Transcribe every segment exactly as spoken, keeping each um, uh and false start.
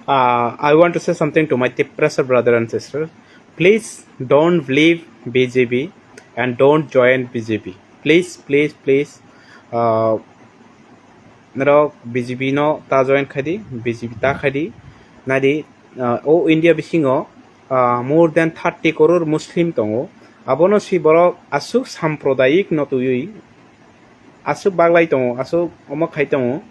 Uh, I want to say something to my Tiprasa brother and sister. Please don't believe B J P and don't join B J P. Please, please, please. Uh, norok B J P no ta join khai di, B J P ta khai di. Nai di, uh, o India bisingo, uh, more than thirty crore Muslim tongo. Abono si borok aswk sampradayik no twiwi aswk baglai tongo, aswk omo khai tongo,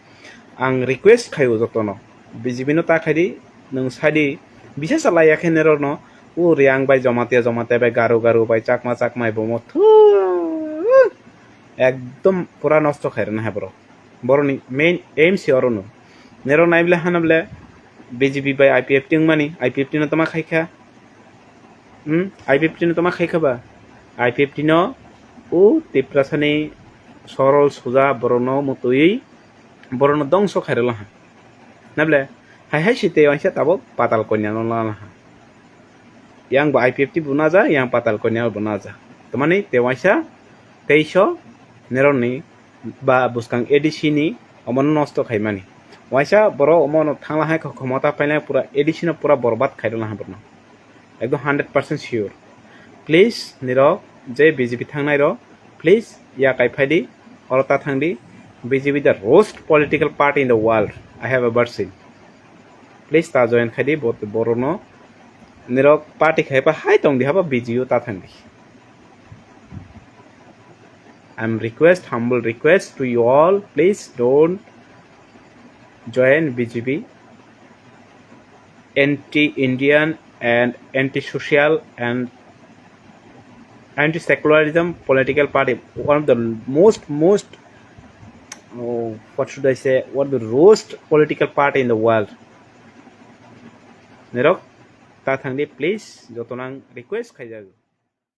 ang request khaio jotono, B J P no ta khai di, nwng sai di, bisa chalai ya khe norokno, o Reang bai Jamatia, Jamatia bai Garo, Garo bai Chakma, Chakma bai Bomo, thu, ekdom pura nosto khai rwna hai borok. Borokni main aim se orono. Norok nai bwle hana bwle B J P bai I P F T wngmani, I P F T no tama khai kha. Hmm, I P F T no tama khai kha ba? I P F T no o Tiprasani sorol suja borokno mutui borokno dongso khai rwla ha. Nable hai hai si tei waisa tabuk Patal Kanya no la ha. Yang bo I P F T bo naja, yang Patal Kanya bo naja. Tamani tei waisa teiso neroni ba bwskang A D C ni omono nosto khaimani. Waisa borok omono thangla hai kha khomota painai pura A D C no pura borbad khairokna ha borno. Ekdom hundred percent sure. Please nirok je B J P thangnai rok, please ya kai phai di, oro ta thang di. B J P the worst political party in the world I have ever seen. Please ta join khai di, bot-, borokno nirok party khai pa hai tong di haba B J P ta thang di. I'm request, humble request to you all, please don't join B J P. Anti-Indian and anti-social and anti-secularism political party, one of the most, most, oh, what should I say, one of the worst political party in the world. Nirok, ta thang di, please, joto nang request khaijago.